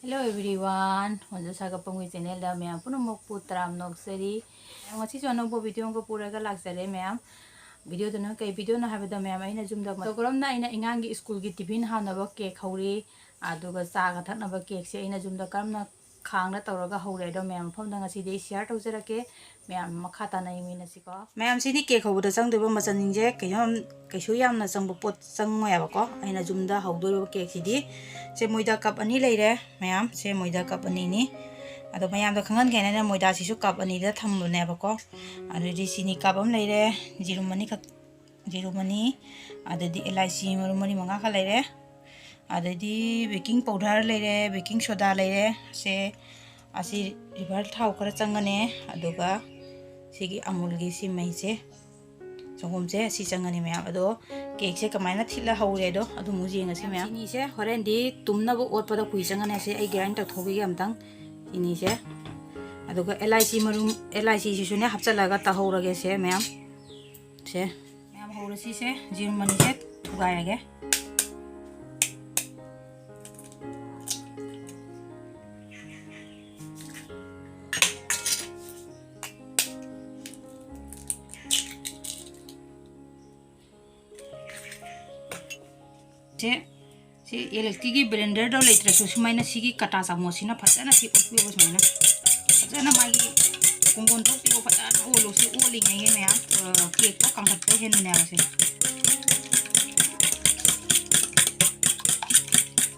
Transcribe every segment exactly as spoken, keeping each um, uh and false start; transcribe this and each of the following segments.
Hello everyone, ꯍꯣꯟꯖ ꯁꯥꯒꯠꯄꯝꯒꯤ channelꯗ ꯃꯌꯥꯝ ꯄꯨꯝꯅꯃꯛꯄꯨ ꯇꯔꯥꯝꯅ ꯑꯣꯛꯆꯔꯤ꯫ ꯉꯁꯤꯁꯨ ꯑꯅꯧꯕ video ꯑꯃꯒ ꯄꯨꯔꯒ ꯂꯥꯛꯆꯔꯦ ꯃꯌꯥꯝ꯫ Videoꯗꯨꯅ ꯀꯩ videoꯅꯣ ꯍꯥꯏꯕꯗ, ꯃꯌꯥꯝ, ꯑꯩꯅ ꯌꯨꯝꯗ ꯃꯇꯧ ꯀꯔꯝꯅ ꯑꯩꯅ ꯑꯉꯥꯡꯒꯤ schoolꯒꯤ tiffin ꯍꯥꯟꯅꯕ cake ꯍꯧꯔꯤ, ꯑꯗꯨꯒ ꯆꯥꯒ ꯊꯛꯅꯕ cakeꯁꯦ ꯑꯩꯅ ꯌꯨꯝꯗ ꯀꯔꯝꯅ ꯈꯥꯡꯗ ꯇꯧꯔꯒ ꯍꯧꯔꯦ, ꯑꯗꯣ ꯃꯌꯥꯝ ꯃꯐꯝꯗ ꯉꯁꯤꯗꯤ ꯑꯩ share ꯇꯧꯖꯔꯛꯀꯦ꯫ ꯃꯌꯥꯝ ꯃꯈꯥ ꯇꯥꯅ ꯌꯦꯡꯃꯤꯟꯅꯁꯤꯀꯣ꯫ ꯃꯌꯥꯝ, ꯁꯤꯗꯤ cake ꯍꯧꯕꯗ ꯆꯪꯗꯣꯏꯕ ꯃꯆꯜꯁꯤꯡꯁꯦ ꯀꯩꯁꯨ ꯌꯥꯝ, ꯀꯩꯁꯨ ꯌꯥꯝꯅ ꯆꯪꯕ ꯄꯣꯠ ꯆꯪꯉꯣꯏꯕꯀꯣ꯫ ꯑꯩꯅ ꯌꯨꯝꯗ ꯍꯧꯗꯣꯔꯤꯕ cakeꯁꯤꯗꯤ, ꯁꯦ ꯃꯣꯏꯗꯥ cup ꯑꯅꯤ ꯂꯩꯔꯦ ꯃꯌꯥꯝ, ꯁꯦ ꯃꯣꯏꯗꯥ cup ꯑꯅꯤꯅꯤ꯫ ꯑꯗꯣ ꯃꯌꯥꯝꯗ ꯈꯪꯍꯟꯒꯦ ꯍꯥꯏꯅ ꯃꯣꯏꯗꯥꯁꯤꯁꯨ cup ꯑꯅꯤꯗ ꯊꯝꯕꯅꯦꯕꯀꯣ꯫ ꯑꯗꯨꯗꯤ ꯆꯤꯅꯤ cup ꯑꯃ ꯂꯩꯔꯦ, ꯌꯦꯔꯨꯝ ꯑꯅꯤꯈꯛ, ꯌꯦꯔꯨꯝ ꯑꯅꯤ, ꯑꯗꯩꯗꯤ ꯑꯦꯂꯥꯏꯆꯤ ꯃꯔꯨ ꯃꯔꯤ ꯃꯉꯥ ꯈꯛ ꯂꯩꯔꯦ, ꯑꯗꯩꯗꯤ baking powder ꯂꯩꯔꯦ, baking soda ꯂꯩꯔꯦ, ꯁꯦ ꯑꯁꯤ refined ꯊꯥꯎ ꯈꯔ ꯆꯪꯒꯅꯤ, ꯑꯗꯨꯒ ꯁꯤꯒꯤ ꯑꯃꯨꯜꯒꯤ ꯁꯤ ꯃꯍꯤꯁꯦ, ꯁꯪꯒꯣꯝꯁꯦ ꯁꯤ ꯆꯪꯒꯅꯤ ꯃꯌꯥꯝ꯫ ꯑꯗꯣ cakeꯁꯦ ꯀꯃꯥꯏꯅ ꯊꯤꯠꯂ ꯍꯧꯔꯦꯗꯣ ꯑꯗꯨꯃꯨꯛ ꯌꯦꯡꯉꯁꯤ ꯃꯌꯥꯝ꯫ ꯆꯤꯅꯤꯁꯦ ꯍꯣꯔꯦꯟꯗꯤ ꯇꯨꯝꯅꯕ ꯑꯣꯠꯄꯗ ꯀꯨꯏ ꯆꯪꯒꯅꯤ꯫ ꯁꯦ ꯑꯩ grind ꯇꯧꯊꯣꯛꯈꯤꯒꯦ ꯑꯝꯇꯪ ꯆꯤꯅꯤꯁꯦ꯫ ꯑꯗꯨꯒ ꯑꯦꯂꯥꯏꯆꯤ ꯃꯔꯨꯝ, ꯑꯦꯂꯥꯏꯆꯤꯁꯤꯁꯨꯅꯦ ꯍꯥꯞꯆꯤꯜꯂꯒ ꯇꯧꯍꯧꯔꯒꯦ ꯁꯦ ꯃꯌꯥꯝ꯫ ꯁꯦ ꯃꯌꯥꯝ ꯍꯧꯔꯁꯤꯁꯦ, ꯌꯦꯔꯨꯝ ꯑꯅꯤꯁꯦ ꯊꯨꯒꯥꯏꯔꯒꯦ꯫ ꯁꯦ, ꯁꯤ electricꯀꯤ blenderꯗꯣ ꯂꯩꯇ꯭ꯔꯁꯨ ꯁꯨꯃꯥꯏꯅ ꯁꯤꯒꯤ ꯀꯇꯥ ꯆꯥꯃꯁꯁꯤꯅ ꯐꯖꯅ ꯁꯤ ꯑꯣꯠꯄꯤꯌꯣ ꯁꯨꯃꯥꯏꯅ꯫ ꯐꯖꯅ ꯃꯥꯒꯤ ꯀꯣꯡꯒꯣꯟ ꯊꯣꯛꯇ꯭ꯔꯤꯕ ꯐꯖꯅ ꯑꯣꯠꯂꯣ꯫ ꯁꯤ ꯑꯣꯠꯂꯤꯉꯩꯒꯤ ꯃꯌꯥꯝ, ꯑ, cakeꯇꯣ ꯀꯥꯡꯈꯠꯄ ꯍꯦꯟꯕꯅꯦꯕ ꯁꯦ꯫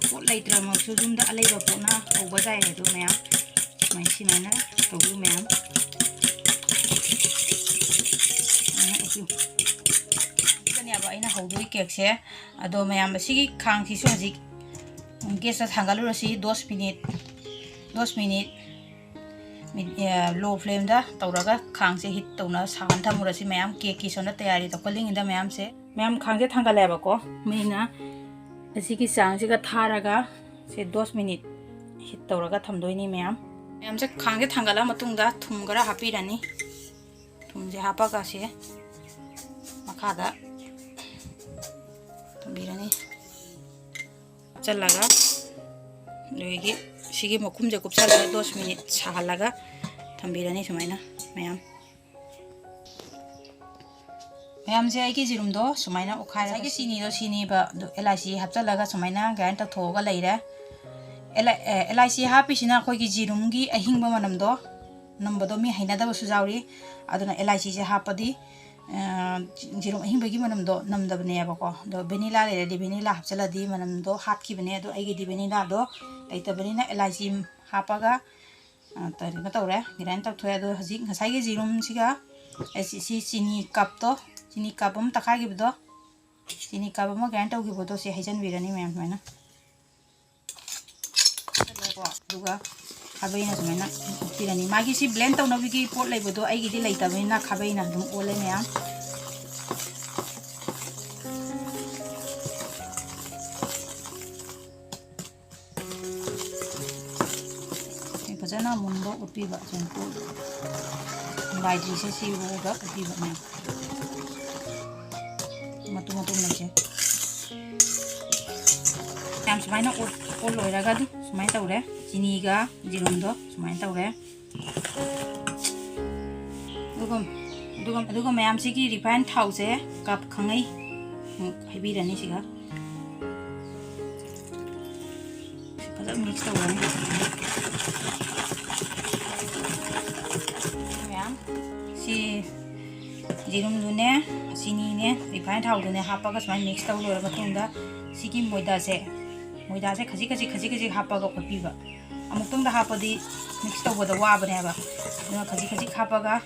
ꯄꯣꯠ ꯂꯩꯇ꯭ꯔꯃꯛꯁꯨ ꯌꯨꯝꯗ ꯑꯂꯩꯕ ꯄꯣꯠꯅ ꯍꯧꯕ ꯌꯥꯏ ꯑꯗꯨ ꯃꯌꯥꯝ꯫ ꯁꯨꯃꯥꯏ-, ꯁꯨꯃꯥꯏꯅ ꯇꯧꯕꯤꯌꯨ ꯃꯌꯥꯝ꯫ ꯁꯨꯃꯥꯏꯅ ꯇꯧꯕꯤꯌꯨ꯫ ꯁꯤꯗꯅꯦꯕ ꯑꯩꯅ ꯍꯧꯗꯣꯏ cakeꯁꯦ꯫ ꯑꯗꯣ ꯃꯌꯥꯝ, ꯑꯁꯤꯒꯤ ꯈꯥꯡꯁꯤꯁꯨ ꯍꯧꯖꯤꯛ gasꯇ ꯊꯥꯡꯒꯠꯂꯨꯔꯁꯤ꯫ ꯗꯣꯁ ꯃꯤꯅꯤꯠ, ꯗꯣꯁ ꯃꯤꯅꯤꯠ ꯃꯤ-, ꯑ, low flameꯗ ꯇꯧꯔꯒ ꯈꯥꯡꯁꯦ heat ꯇꯧꯅ ꯁꯥꯍꯟ ꯊꯝꯃꯨꯔꯁꯤ ꯃꯌꯥꯝ꯫ Cakeꯀꯤ ꯁꯣꯝꯗ ꯇꯌꯥꯔꯤ ꯇꯧꯈꯠꯂꯤꯉꯩꯗ ꯃꯌꯥꯝꯁꯦ꯫ ꯃꯌꯥꯝ, ꯈꯥꯡꯁꯦ ꯊꯥꯡꯒꯠꯂꯦꯕꯀꯣ꯫ ꯃꯩꯅ ꯑꯁꯤꯒꯤ ꯆꯥꯡꯁꯤꯒ ꯊꯥꯔꯒ ꯁꯦ ꯗꯣꯁ ꯃꯤꯅꯤꯠ heat ꯇꯧꯔꯒ ꯊꯝꯗꯣꯏꯅꯤ ꯃꯌꯥꯝ꯫ ꯃꯌꯥꯝꯁꯦ, ꯈꯥꯡꯁꯦ ꯊꯥꯡꯒꯠꯂ ꯃꯇꯨꯡꯗ ꯊꯨꯝ ꯈꯔ ꯍꯥꯞꯄꯤꯔꯅꯤ꯫ ꯊꯨꯝꯁꯦ ꯍꯥꯞꯄꯒ ꯁꯦ ꯃꯈꯥꯗ ꯊꯝꯕꯤꯔꯅꯤ꯫ ꯍꯥꯞꯆꯜꯂꯒ ꯑꯗꯨꯗꯒꯤ ꯁꯤꯒꯤ ꯃꯈꯨꯝꯁꯦ ꯀꯨꯞꯁꯜꯂꯒ ꯗꯣꯁ ꯃꯤꯅꯤꯠ ꯁꯥꯍꯜꯂꯒ ꯊꯝꯕꯤꯔꯅꯤ ꯁꯨꯃꯥꯏꯅ ꯃꯌꯥꯝ꯫ ꯃꯌꯥꯝꯁꯦ, ꯑꯩꯒꯤ ꯖꯤꯔꯨꯝꯗꯣ ꯁꯨꯃꯥꯏꯅ ꯑꯣꯠꯈꯥꯏꯔꯒ, ꯉꯁꯥꯏꯒꯤ ꯆꯤꯅꯤꯗꯣ, ꯁꯤꯅꯤꯕ ꯑꯗꯨ ꯑꯦꯂꯥꯏꯆꯤ ꯍꯥꯞꯆꯜꯂꯒ ꯁꯨꯃꯥꯏꯅ grind ꯇꯧꯊꯣꯛꯑꯒ ꯂꯩꯔꯦ꯫ ꯑꯦꯂꯥꯏ-, ꯑꯦ, ꯑꯦꯂꯥꯏꯆꯤ ꯍꯥꯞꯄꯤꯁꯤꯅ ꯑꯩꯈꯣꯏꯒꯤ ꯖꯤꯔꯨꯝꯒꯤ ꯑꯍꯤꯡꯕ ꯃꯅꯝꯗꯣ ꯅꯝꯕꯗꯣ ꯃꯤ ꯍꯩꯅꯗꯕꯁꯨ ꯌꯥꯎꯔꯤ꯫ ꯑꯗꯨꯅ ꯑꯦꯂꯥꯏꯆꯤꯁꯦ ꯍꯥꯞꯄꯗꯤ, ꯑ, ꯖꯤꯔꯨꯝ ꯑꯍꯤꯡꯕꯒꯤ ꯃꯅꯝꯗꯣ ꯅꯝꯗꯕꯅꯦꯕꯀꯣ꯫ ꯑꯗꯣ vanilla ꯂꯩꯔꯗꯤ vanilla ꯍꯥꯞꯆꯜꯂꯗꯤ ꯃꯅꯝꯗꯣ ꯍꯥꯠꯈꯤꯕꯅꯦ꯫ ꯑꯗꯣ ꯑꯩꯒꯤꯗꯤ vanilla ꯗꯣ ꯂꯩꯇꯕꯅꯤꯅ ꯑꯦꯂꯥꯏꯆꯤ ꯍꯥꯞꯄꯒ, ꯑ, ꯀꯩꯅꯣ ꯇꯧꯔꯦ, grind ꯇꯧꯊꯣꯛꯑꯦ꯫ ꯑꯗꯣ ꯍꯧꯖꯤꯛ ꯉꯁꯥꯏꯒꯤ ꯖꯤꯔꯨꯝꯁꯤꯒ, ꯑꯦ, ꯁꯤ, ꯁꯤ ꯆꯤꯅꯤ cup ꯇꯣ, ꯆꯤꯅꯤ cup ꯑꯃ ꯇꯛꯈꯥꯏꯈꯤꯕꯗꯣ, ꯆꯤꯅꯤ cup ꯑꯃ grind ꯇꯧꯈꯤꯕꯗꯣ ꯁꯤ ꯍꯩꯖꯤꯟꯕꯤꯔꯅꯤ ꯃꯌꯥꯝ ꯁꯨꯃꯥꯏꯅ꯫ ꯑꯗꯨꯒ ꯈꯥꯕꯩꯅ ꯁꯨꯃꯥꯏꯅ ꯑꯣꯠꯄꯤꯔꯅꯤ꯫ ꯃꯥꯒꯤ ꯁꯤ blend ꯇꯧꯅꯕꯒꯤ ꯄꯣꯠ ꯂꯩꯕꯗꯣ ꯑꯩꯒꯤꯗꯤ ꯂꯩꯇꯕꯅꯤꯅ ꯈꯥꯕꯩꯅ ꯑꯗꯨꯝ ꯑꯣꯠꯂꯦ ꯃꯌꯥꯝ꯫ ꯁꯤ ꯐꯖꯅ ꯑꯃꯨꯟꯕ ꯑꯣꯠꯄꯤꯕ, ꯁꯨꯃꯥꯏꯅ ꯑꯣꯠ-, ꯂꯥꯏꯗ꯭ꯔꯤꯁꯦ ꯁꯤ ꯎꯔꯒ ꯑꯣꯠꯄꯤꯕ ꯃꯌꯥꯝ꯫ ꯃꯇꯨꯝ ꯃꯇꯨꯝ ꯂꯩꯁꯦ꯫ ꯌꯥꯝ ꯁꯨꯃꯥꯏꯅ ꯑꯣꯠ-, ꯑꯣꯠ ꯂꯣꯏꯔꯒ ꯑꯗꯨ ꯁꯨꯃꯥꯏꯅ ꯇꯧꯔꯦ꯫ ꯆꯤꯅꯤꯒ ꯖꯤꯔꯨꯝꯗꯣ ꯁꯨꯃꯥꯏꯅ ꯇꯧꯔꯦ꯫ ꯑꯗꯨꯒ, ꯑꯗꯨꯒ, ꯑꯗꯨꯒ ꯃꯌꯥꯝꯁꯤꯒꯤ refine ꯊꯥꯎꯁꯦ cup ꯈꯪꯉꯩ ꯑꯃꯨꯛ ꯍꯩꯕꯤꯔꯅꯤ ꯁꯤꯒ꯫ ꯐꯖꯅ mix ꯇꯧꯔꯅꯤ꯫ ꯃꯌꯥꯝ ꯁꯤ ꯌꯦꯔꯨꯝꯗꯨꯅꯦ, ꯆꯤꯅꯤꯅꯦ, refine ꯊꯥꯎꯗꯨꯅꯦ ꯍꯥꯞꯄꯒ ꯁꯨꯃꯥꯏꯅ mix ꯇꯧ ꯂꯣꯏꯔ ꯃꯇꯨꯡꯗ ꯁꯤꯒꯤ ꯃꯣꯏꯗꯥꯁꯦ, ꯃꯣꯏꯗꯥꯁꯦ ꯈꯖꯤꯛ ꯈꯖꯤꯛ, ꯈꯖꯤꯛ ꯈꯖꯤꯛ ꯍꯥꯞꯄꯒ ꯑꯣꯠꯄꯤꯕ꯫ ꯑꯃꯨꯛꯇꯪꯗ ꯍꯥꯞꯄꯗꯤ mix ꯇꯧꯕꯗ ꯋꯥꯕꯅꯦꯕ꯫ ꯑꯗꯨꯅ ꯈꯖꯤꯛ ꯈꯖꯤꯛ ꯍꯥꯞꯄꯒ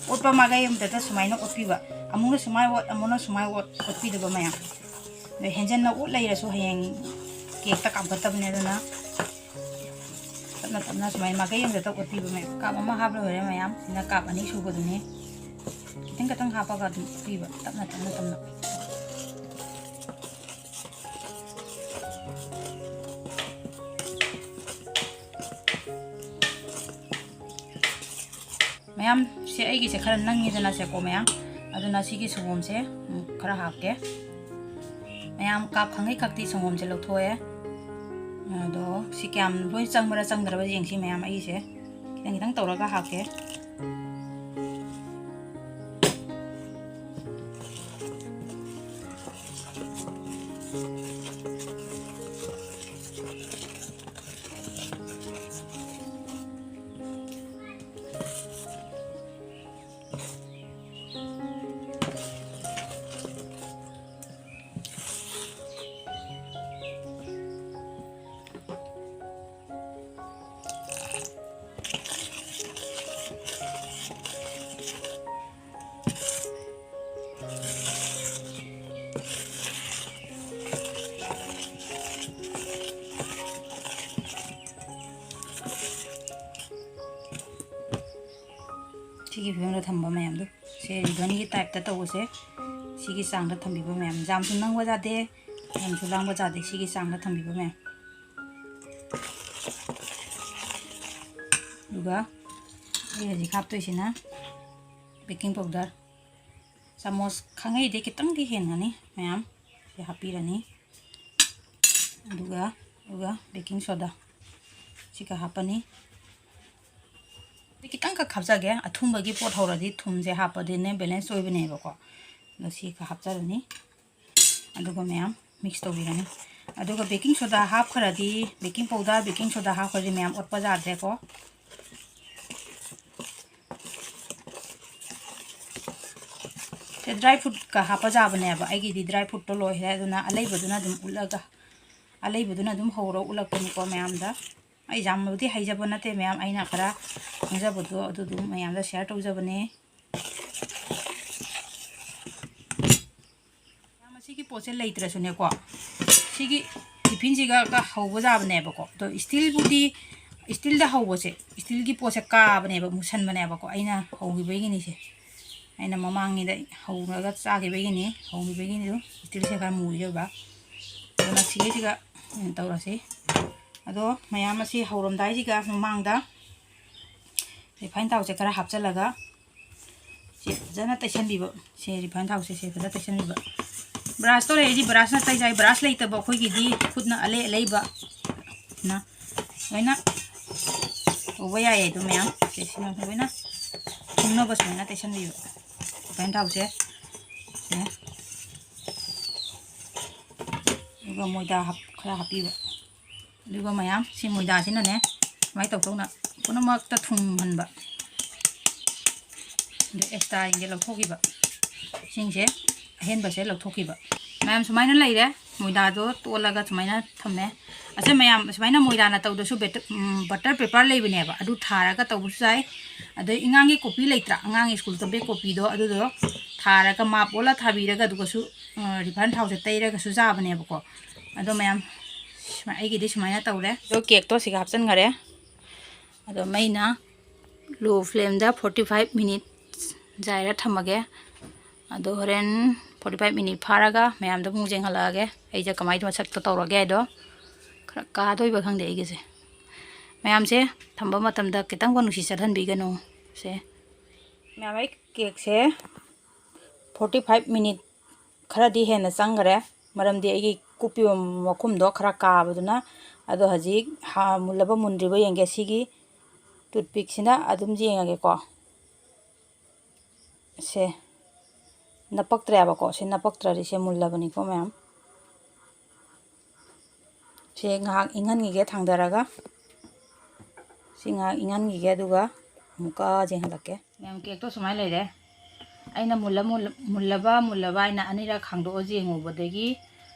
ꯑꯣꯠꯄ ꯃꯥꯏꯀꯩ ꯑꯃꯗꯇ ꯁꯨꯃꯥꯏꯅ ꯑꯣꯠꯄꯤꯕ꯫ ꯑꯃꯨꯛꯅ ꯁꯨꯃꯥꯏꯅ ꯑꯣꯠ, ꯑꯃꯨꯛꯅ ꯁꯨꯃꯥꯏꯅ ꯑꯣꯠ, ꯑꯣꯠꯄꯤꯗꯕ ꯃꯌꯥꯝ꯫ ꯑꯗ ꯍꯦꯟꯖꯟꯅ ꯑꯣꯠ ꯂꯩꯔꯁꯨ ꯍꯌꯦꯡ cakeꯇ ꯀꯥꯝꯈꯠꯇꯕꯅꯦ, ꯑꯗꯨꯅ ꯇꯞꯅ ꯇꯞꯅ ꯁꯨꯃꯥꯏꯅ ꯃꯥꯏꯀꯩ ꯑꯃꯗꯇ ꯑꯣꯠꯄꯤꯕ ꯃꯌꯥꯝ꯫ Cup ꯑꯃ ꯍꯥꯞ ꯂꯣꯏꯔꯦ ꯃꯌꯥꯝ꯫ ꯁꯤꯅ cup ꯑꯅꯤ ꯁꯨꯕꯗꯨꯅꯤ꯫ ꯈꯤꯇꯪ ꯈꯤꯇꯪ ꯍꯥꯞꯄꯒ ꯑꯗꯨꯝ ꯑꯣꯠꯄꯤꯕ, ꯇꯞꯅ ꯇꯞꯅ ꯇꯞꯅ꯫ ꯃꯌꯥꯝ, ꯁꯦ ꯑꯩꯒꯤꯁꯦ ꯈꯔ ꯅꯪꯉꯤꯗꯅ ꯁꯦꯀꯣ ꯃꯌꯥꯝ, ꯑꯗꯨꯅ ꯁꯤꯒꯤ ꯁꯪꯒꯣꯝꯁꯦ, ꯎꯝ, ꯈꯔ ꯍꯥꯞꯀꯦ꯫ ꯃꯌꯥꯝ, cup ꯈꯪꯉꯩ ꯈꯛꯇꯤ ꯁꯪꯒꯣꯝꯁꯦ ꯂꯧꯊꯣꯛꯑꯦ꯫ ꯑꯗꯣ ꯁꯤ ꯀꯌꯥꯝ ꯂꯣꯏ ꯆꯪꯕ꯭ꯔꯥ ꯆꯪꯗ꯭ꯔꯕ ꯌꯦꯡꯁꯤ ꯃꯌꯥꯝ꯫ ꯑꯩꯁꯦ ꯈꯤꯇꯪ ꯈꯤꯇꯪ ꯇꯧꯔꯒ ꯍꯥꯞꯀꯦ꯫ ꯁꯤꯒꯤ ꯐꯤꯕꯝꯗ ꯊꯝꯕ ꯃꯌꯥꯝꯗꯣ, ꯁꯦ ꯔꯤꯕꯟꯒꯤ ꯇꯥꯏꯞꯇ ꯇꯧꯕꯁꯦ, ꯁꯤꯒꯤ ꯆꯥꯡꯗ ꯊꯝꯕꯤꯕ ꯃꯌꯥꯝ꯫ ꯌꯥꯝꯁꯨ ꯅꯪꯕ ꯌꯥꯗꯦ, ꯌꯥꯝꯁꯨ ꯂꯥꯡꯕ ꯌꯥꯗꯦ꯫ ꯁꯤꯒꯤ ꯆꯥꯡꯗ ꯊꯝꯕꯤꯕ ꯃꯌꯥꯝ꯫ ꯑꯗꯨꯒ ꯑꯩ ꯍꯧꯖꯤꯛ ꯍꯥꯞꯇꯣꯏꯁꯤꯅ ꯕꯦꯀꯤꯡ ꯄꯥꯎꯗꯔ ꯆꯥꯃꯁ ꯈꯪꯉꯩꯗꯤ ꯈꯤꯇꯪꯗꯤ ꯍꯦꯟꯒꯅꯤ ꯃꯌꯥꯝ꯫ ꯁꯤ ꯍꯥꯞꯄꯤꯔꯅꯤ꯫ ꯑꯗꯨꯒ, ꯑꯗꯨꯒ ꯕꯦꯀꯤꯡ ꯁꯣꯗꯥ ꯁꯤꯒ ꯍꯥꯞꯄꯅꯤ꯫ ꯑꯗꯩ ꯈꯤꯇꯪꯈꯛ ꯍꯥꯞꯆꯒꯦ꯫ ꯑꯊꯨꯝꯕꯒꯤ ꯄꯣꯠ ꯍꯧꯔꯗꯤ ꯊꯨꯝꯁꯦ ꯍꯥꯞꯄꯗꯤꯅꯦ ꯕꯦꯂꯦꯟꯁ ꯑꯣꯏꯕꯅꯦꯕꯀꯣ꯫ ꯑꯗꯣ ꯁꯤ ꯈꯔ ꯍꯥꯞꯆꯔꯅꯤ꯫ ꯑꯗꯨꯒ ꯃꯌꯥꯝ ꯃꯤꯛꯁ ꯇꯧꯕꯤꯔꯅꯤ꯫ ꯑꯗꯨꯒ ꯕꯦꯀꯤꯡ ꯁꯣꯗꯥ ꯍꯥꯞꯈ꯭ꯔꯗꯤ, ꯕꯦꯀꯤꯡ ꯄꯥꯎꯗꯔ, ꯕꯦꯀꯤꯡ ꯁꯣꯗꯥ ꯍꯥꯞꯈ꯭ꯔꯗꯤ ꯃꯌꯥꯝ ꯑꯣꯠꯄ ꯌꯥꯗ꯭ꯔꯦꯀꯣ꯫ ꯁꯦ ꯗ꯭ꯔꯥꯏ ꯐ꯭ꯔꯨꯠꯀ ꯍꯥꯞꯄ ꯌꯥꯕꯅꯦꯕ꯫ ꯑꯩꯒꯤꯗꯤ ꯗ꯭ꯔꯥꯏ ꯐ꯭ꯔꯨꯠꯇꯣ ꯂꯣꯏꯈ꯭ꯔꯦ, ꯑꯗꯨꯅ ꯑꯂꯩꯕꯗꯨꯅ ꯑꯗꯨꯝ ꯎꯠꯂꯒ, ꯑꯂꯩꯕꯗꯨꯅ ꯑꯗꯨꯝ ꯍꯧꯔ ꯎꯠꯂꯛꯄꯅꯤꯀꯣ ꯃꯌꯥꯝꯗ꯫ ꯑꯩ ꯌꯥꯝꯅꯕꯨꯗꯤ ꯍꯩꯖꯕ ꯅꯠꯇꯦ ꯃꯌꯥꯝ, ꯑꯩꯅ ꯈꯔ ꯈꯪꯖꯕꯗꯣ ꯑꯗꯨꯗꯨ ꯃꯌꯥꯝꯗ ꯁꯤꯌꯔ ꯇꯧꯖꯕꯅꯦ꯫ ꯃꯌꯥꯝ, ꯑꯁꯤꯒꯤ ꯄꯣꯠꯁꯦ ꯂꯩꯇ꯭ꯔꯁꯨꯅꯦꯀꯣ, ꯁꯤꯒꯤ ꯇꯤꯐꯤꯟꯁꯤꯒ ꯀ ꯍꯧꯕ ꯌꯥꯕꯅꯦꯕꯀꯣ꯫ ꯑꯗꯣ ꯏꯁꯇꯤꯜꯕꯨꯗꯤ, ꯏꯁꯇꯤꯜꯗ ꯍꯧꯕꯁꯦ, ꯏꯁꯇꯤꯜꯒꯤ ꯄꯣꯠꯁꯦ ꯀꯥꯕꯅꯦꯕ, ꯃꯨꯁꯟꯕꯅꯦꯕꯀꯣ꯫ ꯑꯩꯅ ꯍꯧꯈꯤꯕꯒꯤꯅꯤꯁꯦ, ꯑꯩꯅ ꯃꯃꯥꯡꯉꯤꯗ ꯍꯧꯔꯒ ꯆꯥꯈꯤꯕꯒꯤꯅꯤ, ꯍꯧꯈꯤꯕꯒꯤꯅꯤ꯫ ꯑꯗꯨꯝ ꯏꯁꯇꯤꯜꯁꯦ ꯈꯔ ꯃꯨꯔꯤ ꯑꯣꯏꯕ꯫ ꯑꯗꯨꯅ ꯁꯤꯒꯤꯁꯤꯒ ꯇꯧꯔꯁꯤ꯫ ꯑꯗꯣ ꯃꯌꯥꯝ, ꯑꯁꯤ ꯍꯧꯔꯝꯗꯥꯏꯁꯤꯒ ꯃꯃꯥꯡꯗ ꯔꯤꯐꯥꯏꯟ ꯊꯥꯎꯁꯦ ꯈꯔ ꯍꯥꯞꯆꯤꯜꯂꯒ ꯁꯤ ꯐꯖꯅ ꯇꯩꯁꯟꯕꯤꯕ꯫ ꯁꯦ ꯔꯤꯐꯥꯏꯟ ꯊꯥꯎꯁꯦ ꯁꯦ ꯐꯖꯅ ꯇꯩꯁꯟꯕꯤꯕ꯫ ꯕ꯭ꯔꯥꯁꯇꯣ ꯂꯩꯔꯗꯤ ꯕ꯭ꯔꯥꯁꯅ ꯇꯩꯖꯩ, ꯕ꯭ꯔꯥꯁ ꯂꯩꯇꯕ ꯑꯩꯈꯣꯏꯒꯤꯗꯤ ꯈꯨꯠꯅ ꯑꯂꯩ ꯑꯂꯩꯕ ꯂꯣꯏꯅ ꯇꯧꯕ ꯌꯥꯏꯌꯦ ꯑꯗꯨ ꯃꯌꯥꯝ꯫ ꯁꯦ, ꯁꯤꯅ ꯂꯣꯏꯅ ꯊꯨꯡꯅꯕ ꯁꯨꯃꯥꯏꯅ ꯇꯩꯁꯟꯕꯤꯕ꯫ ꯔꯤꯐꯥꯏꯟ ꯊꯥꯎꯁꯦ꯫ ꯁꯦ꯫ ꯑꯗꯨꯒ ꯃꯣꯏꯗꯥ ꯍꯥꯞ-, ꯈꯔ ꯍꯥꯞꯄꯤꯕ꯫ ꯑꯗꯨꯒ ꯃꯌꯥꯝ ꯁꯤ ꯃꯣꯏꯗꯥꯁꯤꯅꯅꯦ ꯁꯨꯃꯥꯏꯅ ꯇꯧ ꯇꯧꯅ ꯄꯨꯝꯅꯃꯛꯇ ꯊꯨꯡꯍꯟꯕ꯫ ꯑꯗ ꯑꯦꯛꯁꯇ꯭ꯔꯥꯁꯤꯡꯁꯦ ꯂꯧꯊꯣꯛꯈꯤꯕ꯫ ꯁꯤꯡꯁꯦ ꯑꯍꯦꯟꯕꯁꯦ ꯂꯧꯊꯣꯛꯈꯤꯕ꯫ ꯃꯌꯥꯝ ꯁꯨꯃꯥꯏꯅ ꯂꯩꯔꯦ꯫ ꯃꯣꯏꯗꯥꯗꯣ ꯇꯣꯠꯂꯒ ꯁꯨꯃꯥꯏꯅ ꯊꯝꯃꯦ꯫ ꯑꯁꯦ ꯃꯌꯥꯝ ꯁꯨꯃꯥꯏꯅ ꯃꯣꯏꯗꯥꯅ ꯇꯧꯗ꯭ꯔꯁꯨ ꯕꯦꯇ-, ꯎꯝ, ꯕꯇꯔ ꯄꯦꯄꯔ ꯂꯩꯕꯅꯦꯕ꯫ ꯑꯗꯨ ꯊꯥꯔꯒ ꯇꯧꯕꯁꯨ ꯌꯥꯏ꯫ ꯑꯗꯩ ꯑꯉꯥꯡꯒꯤ ꯀꯣꯄꯤ ꯂꯩꯇ꯭ꯔꯥ? ꯑꯉꯥꯡꯒꯤ ꯁ꯭ꯀꯨꯜ ꯇꯝꯕꯩ ꯀꯣꯄꯤꯗꯣ, ꯑꯗꯨꯗꯣ ꯊꯥꯔꯒ ꯃꯥꯞ ꯑꯣꯜꯂ ꯊꯥꯕꯤꯔꯒ ꯑꯗꯨꯒꯁꯨ, ꯑ, ꯔꯤꯐꯥꯏꯟ ꯊꯥꯎꯁꯦ ꯇꯩꯔꯒꯁꯨ ꯆꯥꯕꯅꯦꯕꯀꯣ꯫ ꯑꯗꯣ ꯃꯌꯥꯝ ꯁꯨꯃꯥꯏ-, ꯑꯩꯒꯤꯗꯤ ꯁꯨꯃꯥꯏꯅ ꯇꯧꯔꯦ꯫ ꯑꯗꯣ ꯀꯦꯛꯇꯣ ꯁꯤꯒ ꯍꯥꯞꯆꯤꯟꯈꯔꯦ꯫ ꯑꯗꯣ ꯃꯩꯅ ꯂꯣ ꯐ꯭ꯂꯦꯝꯗ forty five minutes ꯖꯥꯏꯔ ꯊꯝꯃꯒꯦ꯫ ꯑꯗꯣ ꯍꯣꯔꯦꯟ forty five minute ꯐꯥꯔꯒ ꯃꯌꯥꯝꯗ ꯑꯃꯨꯛ ꯌꯦꯡꯍꯜꯂꯛꯑꯒꯦ꯫ ꯑꯩꯁꯦ ꯀꯃꯥꯏꯅ ꯃꯁꯛꯇꯣ ꯇꯧꯔꯒꯦ ꯍꯥꯏꯗꯣ꯫ ꯈꯔ ꯀꯥꯗꯣꯏꯕ ꯈꯪꯗꯦ ꯑꯩꯒꯤꯁꯦ꯫ ꯃꯌꯥꯝꯁꯦ ꯊꯝꯕ ꯃꯇꯝꯗ ꯈꯤꯇꯪꯕꯨ ꯅꯨꯡꯁꯤ ꯆꯠꯍꯟꯕꯤꯒꯅꯨ꯫ ꯁꯦ꯫ ꯃꯌꯥꯝ, ꯑꯩ ꯀꯦꯛꯁꯦ forty five minute ꯈꯔꯗꯤ ꯍꯦꯟꯅ ꯆꯪꯈꯔꯦ, ꯃꯔꯝꯗꯤ ꯑꯩꯒꯤ ꯀꯨꯞꯄꯤꯕ ꯃꯈꯨꯝꯗꯣ ꯈꯔ ꯀꯥꯕꯗꯨꯅ꯫ ꯑꯗꯣ ꯍꯧꯖꯤꯛ ꯍꯥ-, ꯃꯨꯜꯂꯕ ꯃꯨꯟꯗ꯭ꯔꯤꯕ ꯌꯦꯡꯒꯦ꯫ ꯁꯤꯒꯤ ꯇꯨꯠꯄꯤꯛꯁꯤꯅ ꯑꯗꯨꯝ ꯌꯦꯡꯉꯒꯦꯀꯣ꯫ ꯁꯦ ꯅꯞꯄꯛꯇ꯭ꯔꯦꯕꯀꯣ꯫ ꯁꯦ ꯅꯞꯄꯛꯇ꯭ꯔꯗꯤ ꯁꯦ ꯃꯨꯜꯂꯕꯅꯤꯀꯣ ꯃꯌꯥꯝ꯫ ꯁꯦ ꯉꯥꯏꯍꯥꯛ ꯏꯪꯍꯟꯈꯤꯒꯦ ꯊꯥꯡꯗꯔꯒ꯫ ꯁꯤ ꯉꯥꯏꯍꯥꯛ ꯏꯪꯍꯟꯈꯤꯒꯦ, ꯑꯗꯨꯒ ꯑꯃꯨꯛꯀ ꯌꯦꯡꯍꯜꯂꯛꯀꯦ꯫ ꯃꯌꯥꯝ, ꯀꯦꯛꯇꯣ ꯁꯨꯃꯥꯏꯅ ꯂꯩꯔꯦ꯫ ꯑꯩꯅ ꯃꯨꯜꯂ-, ꯃꯨꯜꯂ-, ꯃꯨꯜꯂꯕ ꯃꯨꯜꯂꯕ ꯍꯥꯏꯅ ꯑꯅꯤꯔꯛ ꯍꯥꯡꯗꯣꯛꯑ ꯌꯦꯡꯉꯨꯕꯗꯒꯤ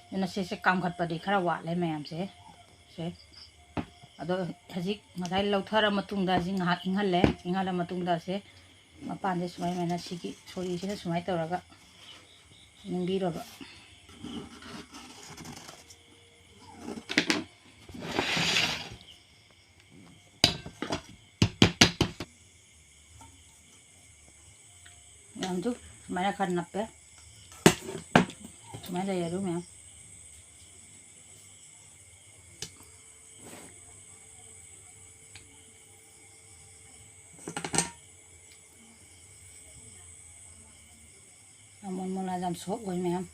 ꯑꯗꯨꯅ ꯁꯤꯁꯦ ꯀꯥꯝꯈꯠꯄꯗꯤ ꯈꯔ ꯋꯥꯠꯂꯦ ꯃꯌꯥꯝꯁꯦ꯫ ꯁꯦ꯫ ꯑꯗꯣ ꯍꯧꯖꯤꯛ ꯉꯁꯥꯏ ꯂꯧꯊꯔ ꯃꯇꯨꯡꯗ ꯁꯤ ꯉꯥꯏꯍꯥꯛ ꯏꯪꯍꯜꯂꯦ꯫ ꯏꯪꯍꯜꯂ ꯃꯇꯨꯡꯗ ꯁꯦ ꯃꯄꯥꯟꯁꯦ ꯁꯨꯃꯥꯏ-, ꯁꯨꯃꯥꯏꯅ ꯁꯤꯒꯤ ꯁꯣꯔꯤꯁꯤꯅ ꯁꯨꯃꯥꯏꯅ ꯇꯧꯔꯒ ꯅꯝꯕꯤꯔꯕ꯫ ꯃꯌꯥꯝꯁꯨ ꯁꯨꯃꯥꯏꯅ ꯈꯔ ꯅꯞꯄꯦ꯫ ꯁꯨꯃꯥꯏꯅ ꯂꯩꯔꯦ ꯑꯗꯨ ꯃꯌꯥꯝ꯫ ꯌꯥꯝ ꯃꯣꯟ ꯃꯣꯟ ꯂꯥꯎ, ꯌꯥꯝ soft ꯑꯣꯏ ꯃꯌꯥꯝ꯫